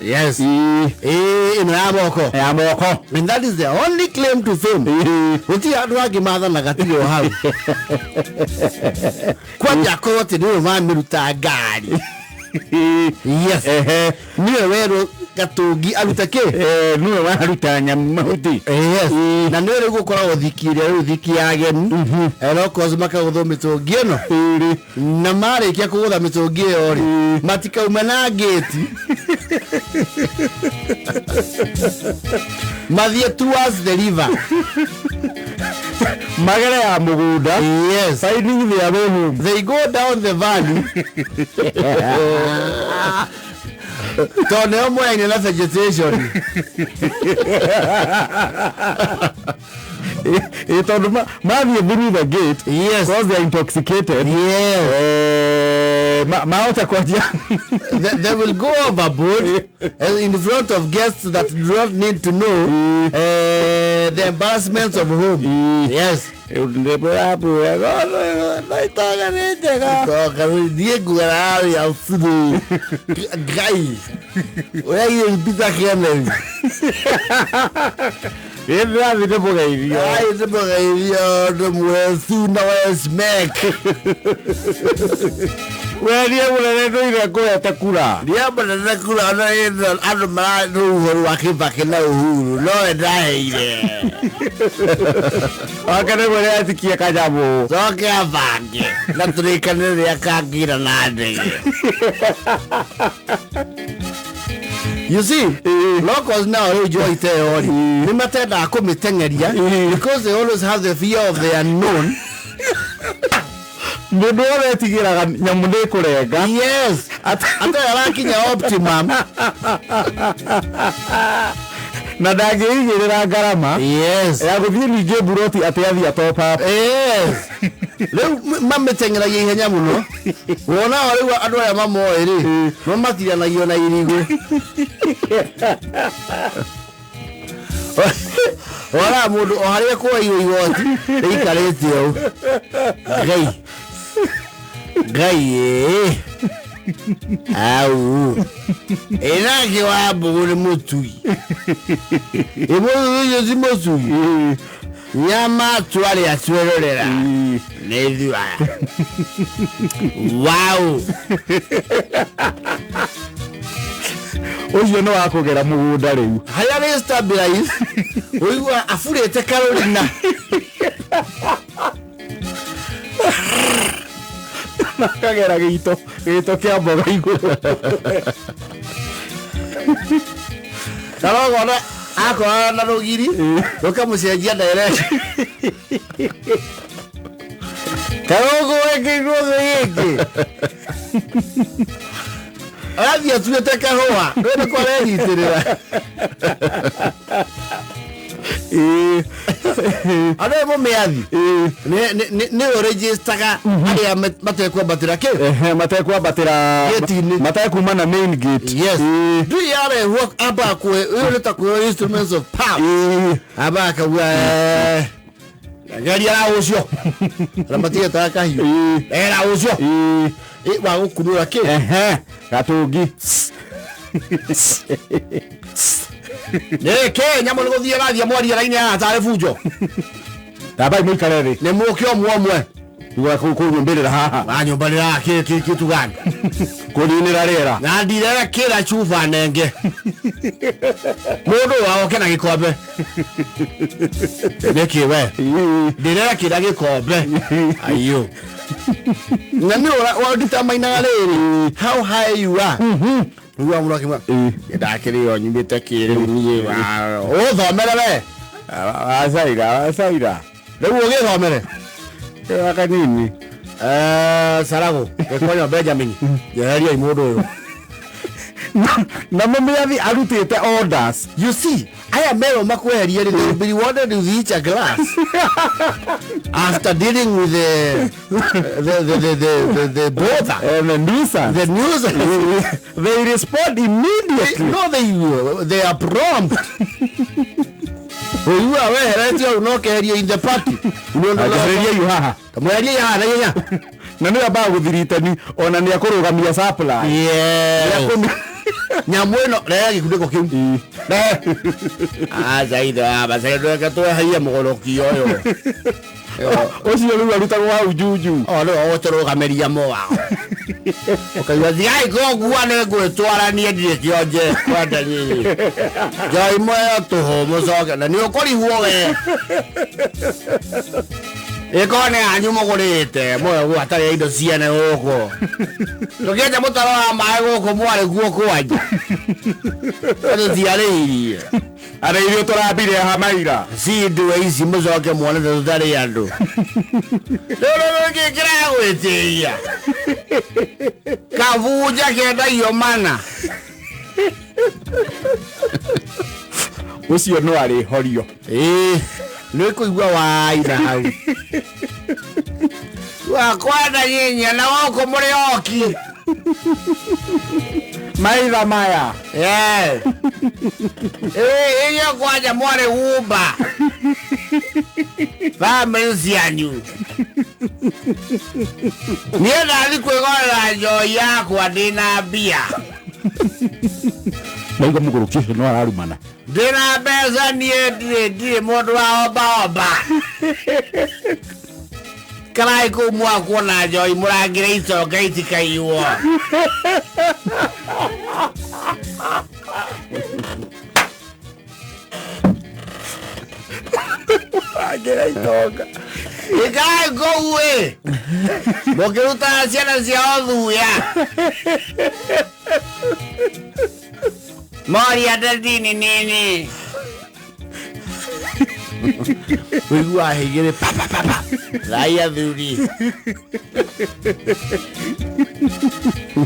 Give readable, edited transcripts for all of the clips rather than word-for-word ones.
Yes. Ĩĩ. Ĩĩ, ĩno ya moko. Ya moko. And that is the only claim to fame. Ĩĩ. Gũtirĩ andũ angĩ mathanaga tiga o hau. Kwanja akorwo atĩ nĩwe wamĩruta ngari. Yes. Ehe. Nĩwe werwo gatũngi arute kĩ? Eh, nĩwe waruta nyamũ mahuti. Yes. Na nĩwe rĩu gũkoragwo thiki ĩrĩa rĩu thiki ya ageni. Locals makagũthwo mĩtũngi ĩno. Ĩrĩ. Na marĩkia kũgũtha mĩtũngi ĩyo rĩ, matikauma na ngĩti. Mathiĩ towards the river. Magere ya mũgũnda. Yes. Finding their way home. They go down the valley. Tondũ nĩo moyaine na vegetation. Ĩ tondũ mathiĩ through the gate. Yes. Because they are intoxicated. Yes. Eh, mahota kwanjia. They will go overboard in front of guests that do not need to know the embarrassments of home. Yes. Thiĩ nguga ya buru Ngai ũrĩa githĩ Peter Kennedy. Ndĩrathiĩ ndĩmũgeithio. Ai ndĩmũgeithio ndĩmũhe thuna we smack. We niĩ mũnene ndũire ngũhete kura. Niĩ mũnene kura ona ĩno andũ mara rũhuho rwa Kibaki na Uhuru nowe ndaheire. Wake nĩguo nĩatikie kanyamũ. Coke abange na tũrĩkanĩre rĩrĩa kangĩra na ndege. You see, locals now rĩu njohi ta ĩyo rĩ nĩ matendaga kũmĩteng'eria because they always have the fear of the unknown. Mũndũ wothe etigĩraga nyamũ nĩ ĩkũrenga. Yes, atarĩ arakinya optimum. Na ndangĩigĩrĩra ngarama Yes. ya gũthiĩ ningĩ mburoti atĩ athiĩ a top up. Yes. Rĩu mamĩteng'eragia ihenya mũno. Wonaga rĩu andũ aya mamoĩ rĩ, mamatiranagia na irigũ. Wonaga mũndũ o harĩa kuoirwo igoti rĩikarĩte ũũ. Ngai. Ngai ĩĩ. Au. Ĩ nake wa mbũgũ nĩ mũtui. Ĩ mũtui ũcio ti mũtui. Nyama twarĩa twerorera. Nĩ ithuĩ aya. Wow. Ũcio nĩ wa kũgera mũgũnda rĩu. Harĩa rĩ stabilize ũigua aburĩte karũrina. Akagera gĩito kĩa mboga igũrũ. Karogona akorana na rũgiri rũkamũcenjia direction. Karogo wekĩirwo thĩ gĩkĩ. Arathiĩ atuĩte kahũa rĩu nĩko arenyitĩrĩra. Andũ aya mũmĩathi nĩ ũrĩnjistaga arĩa matekwambatĩra kĩ Ehe, matekwambatĩra Gate-inĩ. matekuma na main gate. Yes. Ndui yarehwo ambaga kũhe ũyũ nĩ ta kũheo instruments of power. Ambaga akauga geria ra ũcio na matigetaga kahiũ era ũcio wa gũkunũra kĩ. Ehe, gatũngi. Nĩkĩ nyamũ nĩ gũthiĩ ĩrathiĩ mwaria raini haha tarĩ bunjo. Tambai mũikare thĩ. Nĩ mũke ũmwe ũmwe. Tiga kũnyũmbĩrĩra haha. Wanyũmbanĩra kĩ kĩ kĩtu gani. Kũninĩra rĩera. Na ndirekĩra cuba nenge. Mũndũ wa oke na gĩkombe. Nĩkĩ we? Ndirekĩra gĩkombe. Aiyũ. Na nĩ ũranditamainaga rĩrĩ how high you are. Rĩu amũra akĩmwĩra ndakĩrĩo nyumĩte kĩrĩu niĩ ũthomere we. Wacaira, wacaira. Rĩu ũgĩthomere. Kĩra kanini. Saragũ Gĩkonyo Benjamin nyeheriai mũndũ ũyũ. Na mũmĩathi arutĩte orders. You see, aya merwo makweherie rĩ, they will be rewarded with each a glass after dealing with the bother. The nuisance. The nuisance. They respond immediately. No, they are prompt. Ũigua weheretio hau no keherio in the party. Njehereria yu haha. Kamweheria haha na ihenya. Na nĩ ambaga gũthiritani ona nĩ akũrũgamia supply. Yes. Nyamũ ĩno rehe gĩkunĩko kĩu. Rehe. Aca ithe wa bacere ndweke twehaie mũgũrũki ũyũ. Ũcio rĩu arutagwo hau junju. O nĩwe ũgũtũrũgamĩria mũwa. Ũkaigua thigai kũngua nĩ ngwĩtwara niĩ ndirĩ kĩonje kwenda nyinyi. Njoi mũheo tũhũ mũcoke na nĩ ũkũrihwo we. Ĩkorwo nĩ yanyu mũgũrĩte mũhe gwatarĩ indo ciene gũkũ. Tũkĩenja mũtaro wa maĩ gũkũ mwarĩ kuo kwanja. Tũtiarĩirie. Arĩ irio tũrambire hamaira. Cindue ici mũcoke muone ta tũtarĩ andũ. Rĩu rĩu kĩ kĩragwĩtĩia. Kabunja kendagio mana. Ũcio no arĩhorio. Ĩĩ nĩ kũigua waina hau. Wakwenda nyinya na gũkũ mũrĩ oki. Maitha maya. Yeah. Ĩĩ inyuĩ kwanja mwarĩ gumba. Bamĩrĩ cianyu. Niĩ ndathi kwĩgorera njohi yakwa ndĩna mbia. Maigua mũgũrũki ũcio no ararumana. Ndĩna mbeca niĩ ndirĩ mũndũ wa omba omba. Karai kũu mwakuona njohi mũrangĩre itonga itikaiywo. Mũrangĩre itonga. Ikarai kũu ĩ. Mũkĩrutaga ciana ciao thuya. Moria ndini nini. Ũiguaga hĩgĩrĩ pa pa pa pa. Thai athuri.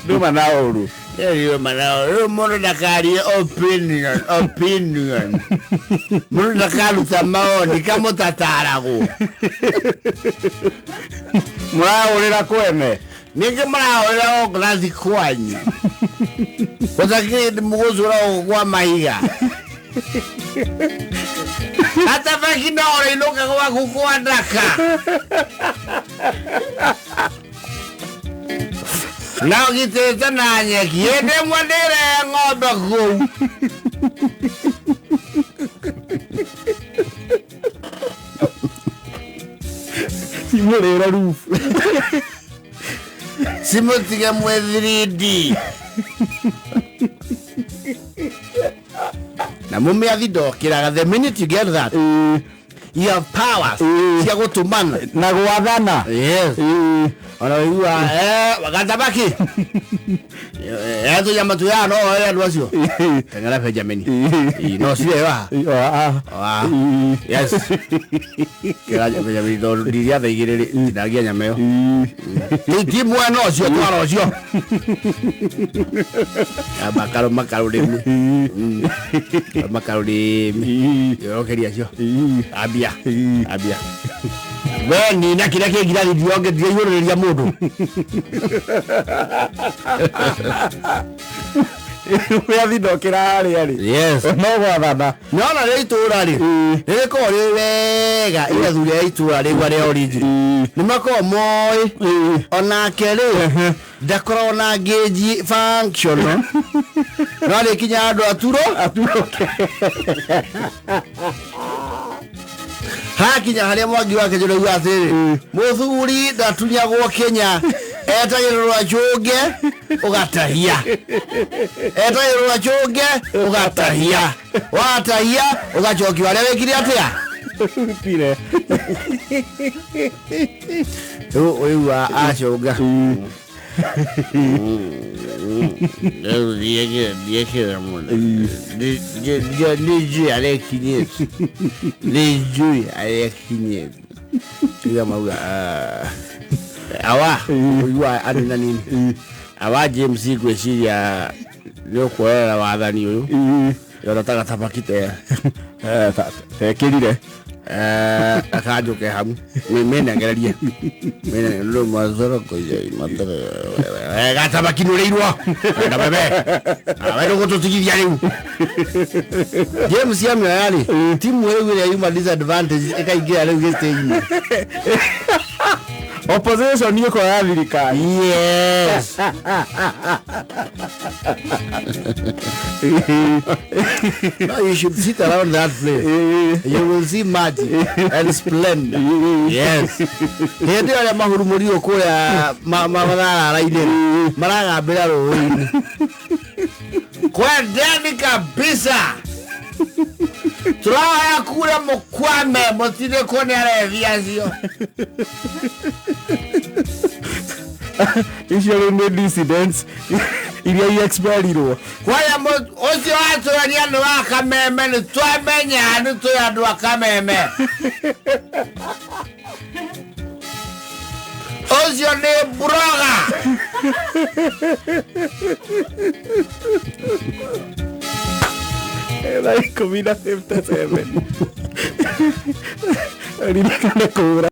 Nduma na ũru. Rĩu mana rĩu mũndũ ndakarie opinion opinion. Mũndũ ndakaruta maoni kamũtataragwo. Mũrahũrĩra kwene. Ningĩ marahũrĩra o ngirathi kwanyu. Gũtakĩrĩ mũgũcũra gũkũ kwa mahiga. Hata beki no ũrĩinũka gwaku kwa ndaka. Na ũgitĩte na nyeki. Hĩndĩ ĩmwe ndĩrehe ng'ombe kũu. Cimũrĩre rufu. Cimũtige mwĩ 3D. Na mũmĩathi ndokĩraga the minute you get that you have powers cia gũtũmana. Na gwathana. Yes. Ona ũigua gathamaki. Tũnyama tuyaga no oe andũ acio. Teng'era Benjamin. Ĩ, no cirĩ haha. Ah. Yes. Kĩra Benjamin tondũ ndiria thaa igĩrĩ rĩ tinangia nyama ĩyo. Ti mwena ũcio twara ũcio. Amba karũma karũrĩmĩ. Karũma karũrĩmĩ. Yorokeria acio. Ambia. Ambia. We nina kĩrĩa kĩ ngirathi ndionge ndiraihũrĩrĩria mũndũ. Mĩathi ndokĩra harĩa rĩ. Yes. No gwathana. Nona rĩa itũra rĩ rĩgĩkorwo rĩ wega irathuri a itũra rĩu arĩa origin nĩ makoragwo moĩ onake rĩ ndakoragwo na ngĩnji functional no arĩkinya andũ aturo Aturoke. Hakinya harĩa mwangi wake njũraigua atĩrĩrĩ mũthuri ndatunyagwo Kenya etagĩrĩrwo acũnge ũgatahia etagĩrĩrwo acũnge ũgatahia watahia ũgacokio harĩa wĩkire atĩa. Rutire. Rĩu ũigua acũnga rĩu ndiekĩra mũno nĩ njui harĩa ĩkinyĩte nĩ njui harĩa ĩkinyĩte iga mauga awa ũigua andũ na nini awa James ngwĩciria nĩ ũkuoerera wathani ũyũ yona ta gathamaki te Tekĩrire. Akanjũke hamu menengererie gathamaki nũrĩirwo na bebe we ndũgũtũtigithia rĩu James amĩoya rĩ timu rĩu ĩrĩa yuma disadvantage ĩkaingĩra rĩu gĩtĩ-inĩ. Opposition ĩkoya thirikari. Yes. No, you should sit around that place. You will see magic and splendor. Yes. Hĩndĩ ĩyo arĩa mahurumũrirwo kũrĩa matharara-inĩ maragambĩra rũĩ-inĩ. Kwendeni kabisa. Tũrahoya kura mũkwame mũtindĩkwo nĩ arevi acio. Icio rĩu nĩ dissidents iria iexpelirwo. Kwaya ũcio watũraria nĩ wa Kameme, nĩ twamenya nĩ twĩ andũ a Kameme. Ũcio nĩ broga. Thaa 10:57. Ririkana kũhũra.